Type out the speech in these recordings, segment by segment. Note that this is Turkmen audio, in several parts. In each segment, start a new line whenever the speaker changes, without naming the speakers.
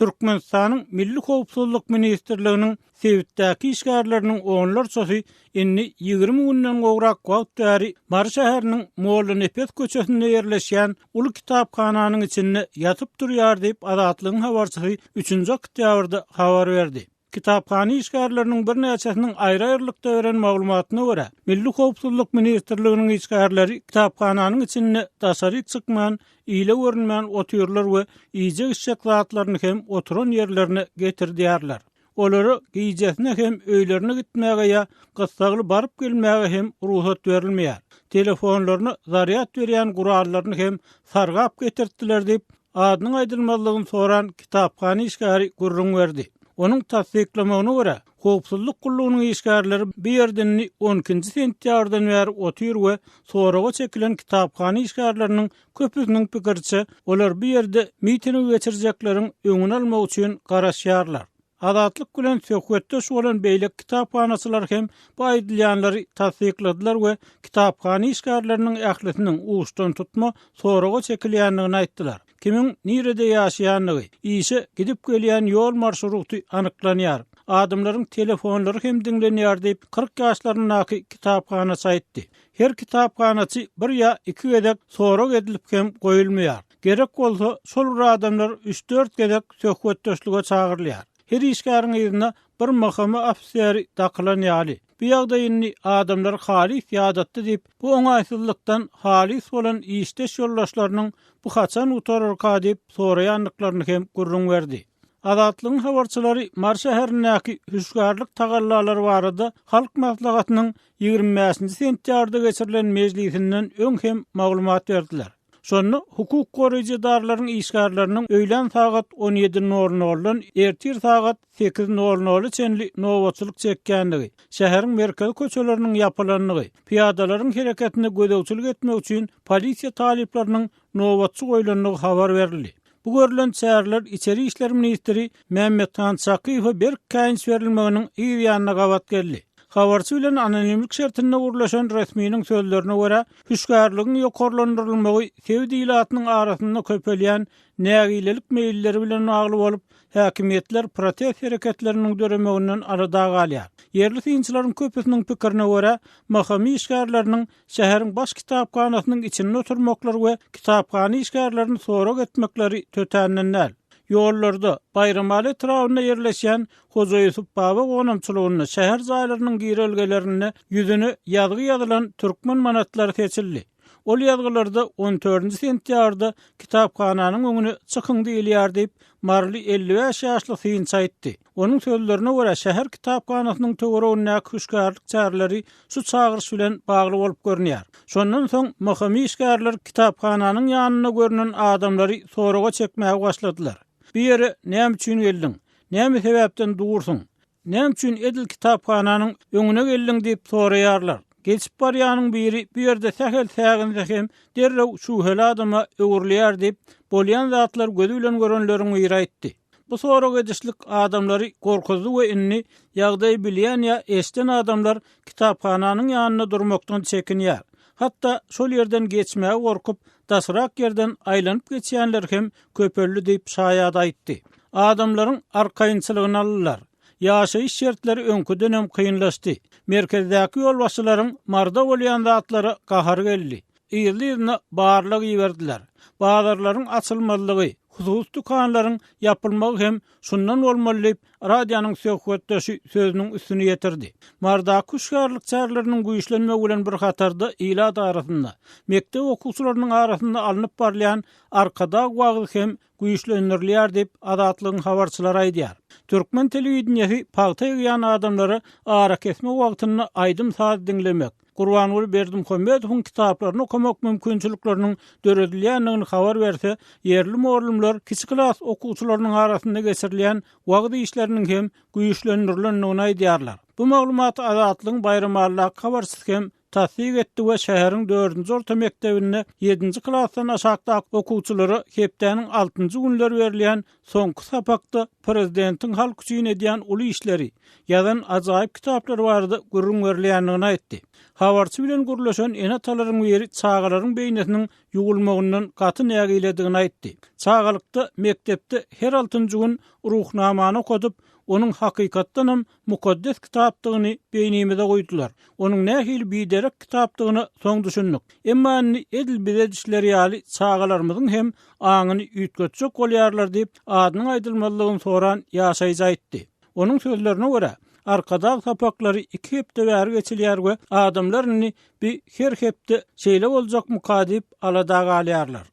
Türkmenistanyň Milli howpsuzlyk ministrliginiň sebitdäki işgärleriniň onlarçasy indi 20 günden gowrak wagt bäri Mary şäheriniň Mollanepes köçesinde ýerleşýän uly kitaphananyň içinde ýatyp durýar diýip, Azatlygyň habarçysy üçünji oktýabrda habar berdi. Kitaphana işgärleriniň birnäçesiniň aýry-aýrylykda beren maglumatyna görä, Milli howpsuzlyk ministrliginiň işgärleri kitaphananyň içinde daşaryk çykman, ile görünmän otyrlar we iýjek-içjek zatlaryny hem oturan ýerlerine getirdýärler. Olara gijesine hem öýlerine gitmäge ýa gyssagly baryp gelmäge hem rugsat berilmeýär. Telefonlaryna zarýad berýän gurallaryny hem sargap getirtdiler diýip, Adynyň aýdylmazlygyny soran kitaphana işgäri gürrüň berdi. Onuň tassyklamagyna görä, howpsuzlyk gullugynyň işgärleri bu ýerde indi on ikinji sentýabrdan bäri otyr we soraga çekilen kitaphana işgärleriniň köpüsiniň pikiriçe, olar bu ýerde miting geçirjekleriň öňüni almak üçin garaşýarlar. Azatlyk bilen söhbetdeş bolan beýleki kitaphanaçylar hem bu aýdylýanlary tassykladylar we kitaphana işgärleriniň ählisiniň uçdantutma soraga çekilýändigini aýtdylar. Kimiň nirede ýaşaýandygy, işe gidip-gelýän ýol marşruty anyklanýar. Adamlaryň telefonlary hem diňlenýär diýip, 40 ýaşlaryndaky kitaphanaçy aýtdy. Her kitaphanaçy bir ýa iki gezek sorag edilip hem goýulmaýar. Gerek bolsa, şol bir adamlar üç-dört gezek söhbetdeşlige çagyrylýar. Her işgäriň yzyna bir MHM ofiseri dakylan ýaly. Bu ýagdaý indi adamlary halys ýadatdy diýip, bu oňaýsyzlykdan halys bolan işdeş ýoldaşlarynyň bu haçan gutararka diýip soraýandyklaryny hem gürrüň berdi. Azatlygyň habarçylary Mary şäherindäki hüşgärlik tagallalary barada Halk Maslahatynyň 25-nji sentýabrda geçirilen mejlisinden öň hem maglumat berdiler. Şonda hukuk goraýjy edaralaryň işgärleriniň öýlän sagat on ýedi nol noldan ertir sagat sekiz nol nola çenli nobatçylyk çekýändigi, şäheriň merkezi köçeleriniň ýapylandygy, pyýadalaryň hereketine gözegçilik etmek üçin polisiýa talyplarynyň nobatçy goýlandygy habar berildi. Bu görlen çäreler içeri işler ministri Mämmethan Çakyýewe berk käýinç berilmeginiň yz ýanyna gabat geldi. Habarçy bilen anonimlik şertinde gürleşen resminiň sözlerine görä, hüşgärligiň ýokarlandyrylmagy sebit ilatynyň arasynda köpelýän nägilelik meýilleri bilen bagly bolup, häkimiýetler protest hereketleriniň döremeginden alada galýar. Ýerli synçylaryň köpüsiniň pikirine görä, MHM işgärleriniň şäheriň baş kitaphanasynyň içinde oturmaklary we kitaphana işgärlerini sorag etmekleri tötänden däl. Ýollarda, Baýramaly etrabynda ýerleşýän Hoja Ýusup baba gonamçylygynda, şäher jaýlarynyň girelgelerinde ýüzüne ýazgy ýazylan türkmen manatlary seçildi. Ol ýazgylarda on dördünji sentýabrda kitaphananyň öňüne çykyň diýilýär diýip, maryly 55 ýaşly synçy aýtdy. Onuň sözlerine görä, şäher kitaphanasynyň töweregindäki hüşgärlik çäreleri şu çagyryş bilen bagly bolup görünýär. Şondan soň MHM işgärleri kitaphananyň ýanynda görnen adamlary soraga çekmäge başladylar. Bu ýere näme üçin geldiň? Näme sebäpden dursuň? Näme üçin edil kitaphananyň öňüne geldiň diýip soraýarlar. Geçip barýanyň biri bu ýerde sähel säginse hem derrew şübheli adama öwrülýär diýip, bolýan zatlary gözi bilen görenleriň biri aýtdy. Bu sorag edişlik adamlary gorkuzdy we indi ýagdaýy bilýän ýa eşiden adamlar kitaphananyň ýanynda durmakdan çekinýär. Hatda şol ýerden geçmäge gorkup, daşrak ýerden aýlanyp geçýänler hem köpeldi diýip, şaýat aýtdy. Adamlaryň arkaýynçylygyny aldylar. Ýaşaýyş şertleri öňküdenem kynlaşdy. Merkezdäki ýolbaşçylaryň Maryda bolýan zatlara gahary geldi. Yzly-yzyna barlag iberdiler. Bazarlaryň açylmazlygy, hususy dükanlaryň ýapylmagy hem şundan bolmaly diýip, radionyň söhbetdeşi sözüniň üstüni ýetirdi. Marydaky hüşgärlik çäreleriniň güýçlenmegi bilen bir hatarda ilat arasynda, mekdep okuwçylarynyň arasynda alnyp barylýan Arkadag wagzy hem güýçlendirilýär diýip, Azatlygyň habarçylary aýdýar. Türkmen telewideniýesi pagta ýygýan adamlara arakesme wagtynda aýdym-saz diňlemek, Gurbanguly Berdimuhamedowyň kitaplaryny okamak mümkinçilikleriniň döredilýändigini habar berse, ýerli mugallymlar kiçi klas okuwçylarynyň arasynda geçirilýän wagyz işleriniň hem güýçlendirilendigini aýdýarlar. Bu maglumaty Azatlygyň Baýramalydaky habarçysy hem tassyk etdi we şäheriň dördünji orta mekdebinde ýedinji klasdan aşakdaky okuwçylara hepdäniň altynjy günleri berilýän soňky sapakda prezidentiň halk üçin edýän uly işleri, ýazan ajaýyp kitaplary barada gürrüň berilýändigini aýtdy. Habarçy bilen gürleşen ene-atalaryň biri çagalaryň beýnisiniň ýuwulmagyndan gaty nägiledigini aýtdy. Çagalykda mekdepde her altynjy gün Ruhnamany okadyp, onuň hakykatdanam mukaddes kitapdygyny beýnimize guýdular. Onuň nähili biderek kitapdygyna soň düşündik. Emma indi edil bize edişleri ýaly çagalarymyzyň hem aňyny üýtgetjek bolýarlar diýip, adynyň aýdylmazlygyny soran ýaşaýjy aýtdy. Onuň sözlerine görä, Arkadag sapaklary iki hepde bäri geçilýär we adamlar indi bi her hepde şeýle boljakmyka diýip alada galýarlar.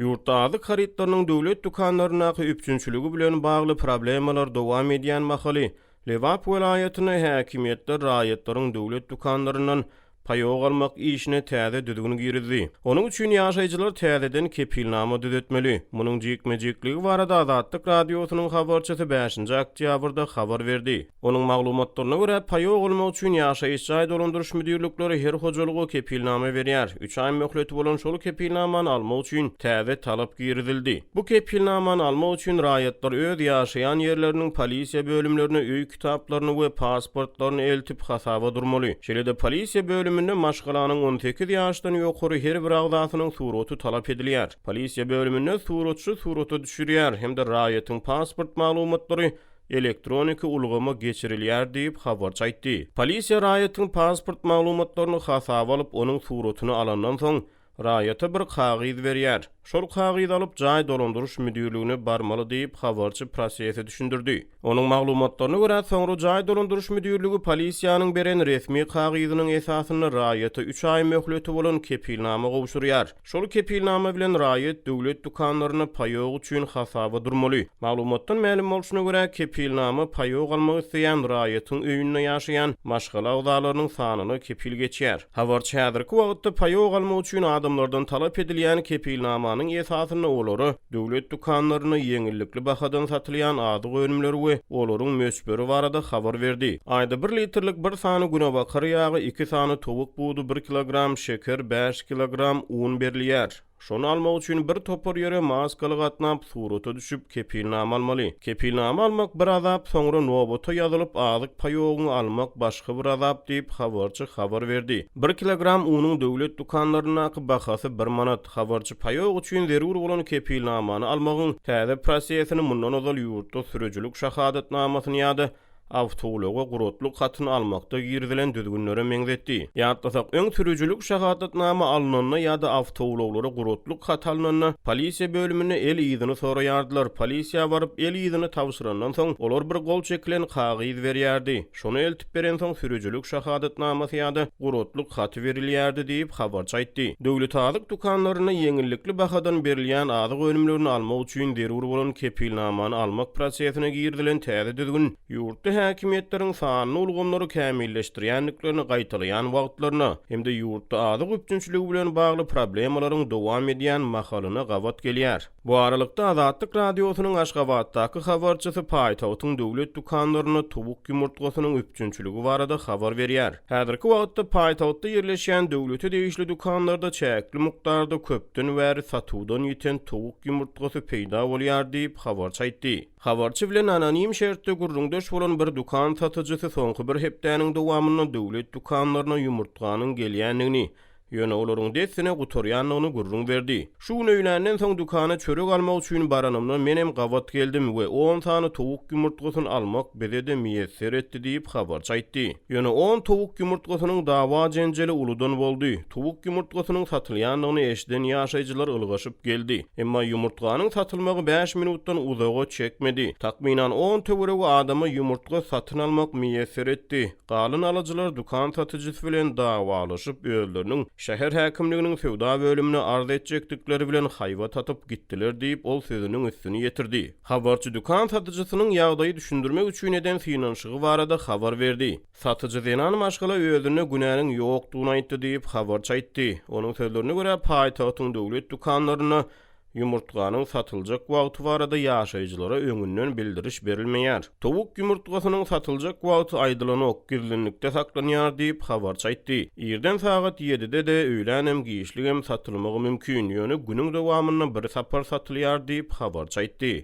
Ýurtda azyk harytlarynyň döwlet dükanlaryndaky üpjünçiligi bilen bagly problemalar dowam edýän mahaly, Lebap welaýatynda häkimiýetler raýatlaryň döwlet dükanlaryndan paýok almak işine täze düzgün girizdi. Onuň üçin ýaşaýjylar täzeden kepilnama düzetmeli. Munuň jikme-jikligi barada Azatlyk Radiosynyň habarçysy bäşinji oktýabrda habar berdi. Onuň maglumatlaryna görä, paýok almak üçin ýaşaýyş jaý dolandyryş müdirlikleri her hojalyga kepilnama berýär. Üç aý möhleti bolan şol kepilnamany almak üçin täze talap girizildi. Bu kepilnamany almak üçin raýatlar öz ýaşaýan ýerleriniň polisiýa bölümlerine öý kitaplaryny we pasportlaryny eltip hasaba durmaly. Şeýle-de polisiýa bölüminde maşgalanyň 18 ýaşdan ýokary her bir agzasynyň suraty talap edilýär. Polisiýa bölüminde suratçy surata düşürýär hem-de raýatyň pasport maglumatlary elektroniki ulgama geçirilýär diýip, habarçy aýtdy. Polisiýa raýatyň pasport maglumatlaryny hasaba alyp, onuň suratyny alandan soň, raýata bir kagyz berýär. Şol kagyzy alyp, jaý dolandyryş müdirligine barmaly diýip, habarçy prosesi düşündirdi. Onuň maglumatlaryna görä, soňra jaý dolandyryş müdirligi polisiýanyň beren resmi kagyzynyň esasynda raýata üç aý möhleti bolan kepilnama gowşurýar. Şol kepilnama bilen raýat döwlet dükanlarynda paýok üçin hasaba durmaly. Maglumatdan mälim bolşuna görä, kepilnama paýok almak isleýän raýatyň öýünde ýaşaýan maşgala agzalarynyň sanyna kepil geçýär. Habarçy häzirki wagtda paýok almak üçin adamlardan talap edilýän kepilnamanyň esasynda olara Döwlet dükanlarynda ýeňillikli bahadan satylýan azyk önümleri we olaryň möçberi barada habar berdi. Aýda bir litrlik bir sany günebakar ýagy, iki sany towuk budy, bir kilogram şeker, bäş kilogram un berilýär. Şony almak üçin bir topar ýere maskaly gatnap, surata düşüp, kepilnama almaly. Kepilnama almak bir azap, soňra nobata ýazylyp, azyk paýogyňy almak başga bir azap diýip, habarçy habar berdi. Bir kilogram unuň döwlet dükanlaryndaky bahasy bir manat. Habarçy paýok üçin zerur bolan kepilnamany almagyň täze prosesini mundan ozal ýurtda sürüjilik şahadatnamasyny ýa-da awtoulaga guratlyk hatyny almakda girizilen düzgünlere meňzetdi. Ýatlasak, öň sürüjilik şahadatnama alnanda ýa-da awtoulaglara guratlyk haty alnanda, polisiýa bölüminde el yzyny soraýardylar. Polisiýa baryp, el yzyny tabşyrandan soň, olar bir gol çekilen kagyz berýärdi. Şony eltip berensoň sürüjilik şahadatnamasy ýa-da guratlyk haty berilýärdi diýip, habarçy aýtdy. Döwlet azyk dükanlarynda ýeňillikli bahadan berilýän azyk önümlerini almak üçin zerur bolan kepilnamany almak prosesine girizilen täze düzgün ýurtda häkimiýetleriň sanly ulgamlary kämilleşdirýändiklerini gaýtalaýan wagtlaryna hem-de ýurtda azyk üpjünçiligi bilen bagly problemalaryň dowam edýän mahalyna gabat gelýär. Bu aralykda, Azatlyk Radiosynyň Aşgabatdaky habarçysy paýtagtyň döwlet dükanlarynda towuk ýumurtgasynyň üpjünçiligi barada habar berýär. Häzirki wagtda paýtagtda ýerleşýän döwlete degişli dükanlarda çäkli mukdarda köpden bäri satuwdan ýiten towuk ýumurtgasy peýda bolýar diýip, habarçy aýtdy. Habarçy bilen anonim şertde gürrüňdeş bolan bir dükan satyjysy soňky bir hepdäniň dowamynda döwlet dükanlaryna ýumurtganyň gelýändigini, Ýöne olaryň dessine gutarýandygyny gürrüň berdi. Şu gün öýländen soň dükana çörek almak üçin baranymda menem gabat geldim we on sany towuk ýumurtgasyny almak bize-de miýesser etdi diýip, habarçy aýtdy. Ýöne on towuk ýumurtgasynyň dawa-jenjeli uludan boldy. Towuk ýumurtgasynyň satylýandygyny eşiden ýaşaýjylar ylgaşyp geldi. Emma ýumurtganyň satylmagy bäş minutdan uzaga çekmedi. Takmynan on töweregi adama ýumurtga satyn almak miýesser etdi. Galan alyjylar dükan satyjysy bilen dawalaşyp, özleriniň şäher häkimliginiň söwda bölümine arz etjekdikleri bilen haýbat atyp gitdiler diýip, ol sözüniň üstüni ýetirdi. Habarçy dükan satyjysynyň ýagdaýy düşündirmek üçin eden synanyşygy barada habar berdi. Satyjy zenan maşgala özünde günäniň ýokdugyny aýtdy diýip, habarçy aýtdy. Onuň sözlerine görä, paýtagtyň döwlet dükanlarynda Ýumurtganyň satyljak wagty barada ýaşaýjylara öňünden bildiriş berilmeýär. Towuk ýumurtgasynyň satyljak wagty aýdylanok, gizlinlikde saklanýar diýip, habarçy aýtdy. Irden sagat ýedide-de, öýlänem, giçligem satylmagy mümkin, ýöne günüň dowamynda bir sapar satylýar diýip, habarçy aýtdy.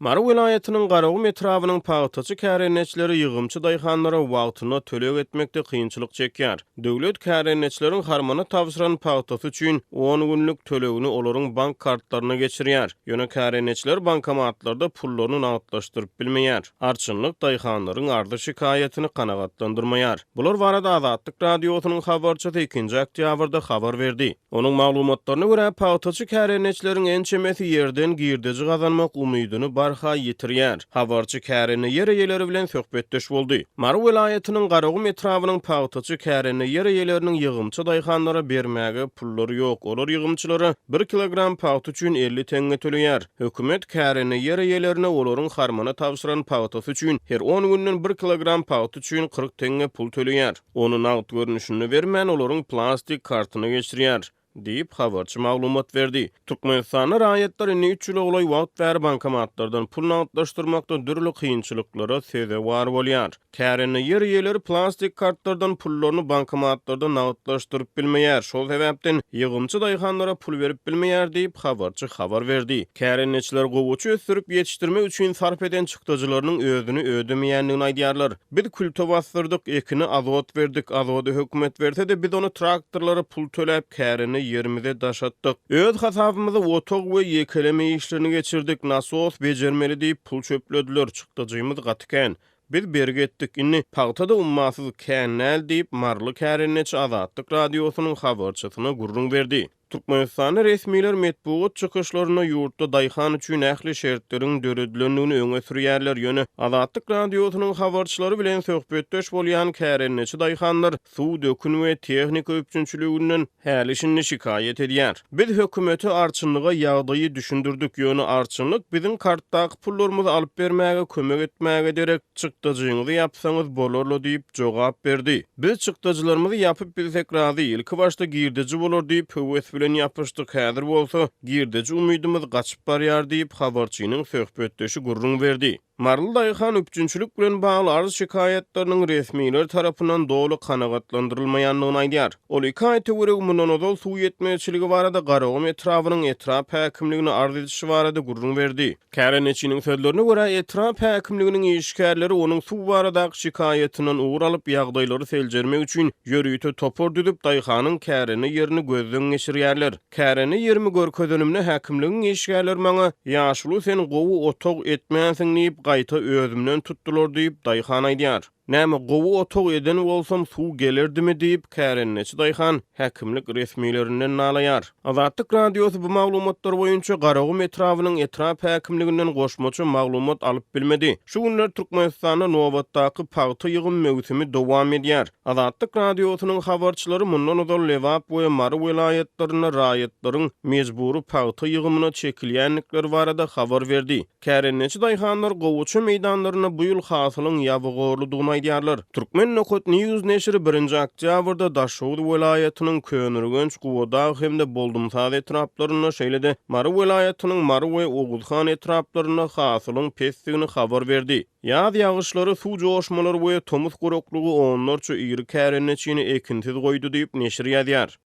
Mary welaýatynyň Garagum etrabynyň pagtaçy kärendeçileri ýygymçy daýhanlara wagtynda töleg etmekde kynçylyk çekýär. Döwlet kärendeçileriň harmana tabşyran pagtasy üçin on günlük tölegini olaryň bank kartlaryna geçirýär. Ýöne kärendeçiler bankomatlarda pullaryny nagtlaşdyryp bilmeýär. Arçynlyk daýhanlaryň arzy-şikaýatyny kanagatlandyrmaýar. Bular barada Azatlyk Radiosynyň habarçysy ikinji oktýabrda habar berdi. Onuň maglumatlaryna görä, pagtaçy kärendeçileriň ençemesi ýerden girdeji gazanmak umydyny barha ýitirýär. Habarçy kärende ýer eýeleri bilen söhbetdeş boldy. Mary welaýatynyň Garagum etrabynyň pagtaçy kärende ýer eýeleriniň ýygymçy daýhanlara bermäge pullary ýok, olar ýygymçylara bir kilogram pagta üçin 50 teňňe töleýär. Hökümet kärende ýer eýelerine olaryň harmana tabşyran pagtasy üçin her on günden bir kilogram pagta üçin 40 teňňe pul töleýär. Ony nagt görnüşinde bermän, olaryň plastik kartyna geçirýär, diýip, habarçy maglumat berdi. Türkmenistanda raýatlar indi üç ýyla golaý wagt bäri bankomatlardan pul nagtlaşdyrmakda dürli kynçylyklara sezewar bolýar. Kärende ýer eýeleri plastik kartlardan pullaryny bankomatlarda nagtlaşdyryp bilmeýär, şol sebäpden ýygymçy daýhanlara pul berip bilmeýär diýip, habarçy habar berdi. Kärendeçiler gowaça ösdürip ýetişdirmek üçin sarp eden çykdajylarynyň özüni ödemeýändigini aýdýarlar. Biz külte basdyrdyk, ekine azot berdik, azody hökümet berse-de, biz ony traktorlara pul töläp, kärende ýerimize daşatdyk. Öz hasabymyza otag we ýekeleme işlerini geçirdik, nasos bejermeli diýip pul çöplediler, çykdajymyz gaty kän. Biz bergi etdik, indi pagta-da ummasyz kän däl diýip, maryly kärendeçi Azatlyk Radiosynyň habarçysyna gürrüň berdi. Türkmenistanda resmiler metbugat çykyşlarynda ýurtda daýhan üçin ähli şertleriň döredilendigini öňe sürýärler, ýöne Azatlyk Radiosynyň habarçylary bilen söhbetdeş bolýan kärendeçi daýhanlar suw, dökün we tehnika üpjünçiliginden häli-şindi şikaýat edýär. Biz hökümete, arçynlyga ýagdaýy düşündirdik, ýöne arçynlyk biziň kartdaky pullarymyzy alyp bermäge kömek etmäge derek, Çykdajyňyzy ýapsaňyz bolar-la diýip, jogap berdi. Biz çykdajylarymyzy ýapyp bilsek razy, ilkibaşda girdeji bolar diýip, höwes bilen ýapyşdyk, häzir bolsa, girdeji umydymyz gaçyp barýar diýip, habarçynyň söhbetdeşi gürrüň berdi. Maryly daýhan üpjünçilik bilen bagly arz-şikaýatlarynyň resmiler tarapyndan doly kanagatlandyrylmaýandygyny aýdýar. Ol iki aý töweregi mundan ozal suw ýetmezçiligi barada Garagum etrabynyň etrap häkimligine arz edişi barada gürrüň berdi. Kärendeçiniň sözlerine görä, etrap häkimliginiň işgärleri onuň suw baradaky şikaýatyndan ugur alyp, ýagdaýlary seljermek üçin ýörite topar düzüp, daýhanyň kärende ýerini gözden geçirýärler. Kärende ýerimi görkezenimde häkimligiň işgärleri maňa, Ýaşuly sen gowy otag etmänsiň diýip, gaýta özümden tutdular diýip, daýhan aýdýar. Näme, gowy otag eden bolsam, suw gelerdimi diýip, kärendeçi daýhan häkimlik resmilerinden nalaýar. Azatlyk Radiosy bu maglumatlar boýunça Garagum etrabynyň etrap häkimliginden goşmaça maglumat alyp bilmedi. Şu günler Türkmenistanda nobatdaky pagta ýygym möwsümi dowam edýär. Azatlyk Radiosynyň habarçylary mundan ozal Lebap we Mary welaýatlarynda raýatlaryň mejbury pagta ýygymyna çekilýändikleri barada habar berdi. Kärendeçi daýhanlar gowaça meýdanlarynda bu ýyl hasylyň ýabygorludygyny aýdýarlar. Turkmen. News neşiri birinji oktýabrda Daşoguz welaýatynyň Köneürgenç, Gubadag hem-de Boldumsaz etraplarynda, şeýle-de Mary welaýatynyň Mary we Oguzhan etraplarynda hasylyň pesdigini habar berdi. Ýaz ýagyşlary, suw joşmalary we tomus guraklygy onlarça iri kärendeçini ekinsiz goýdy diýip, neşir ýazýar.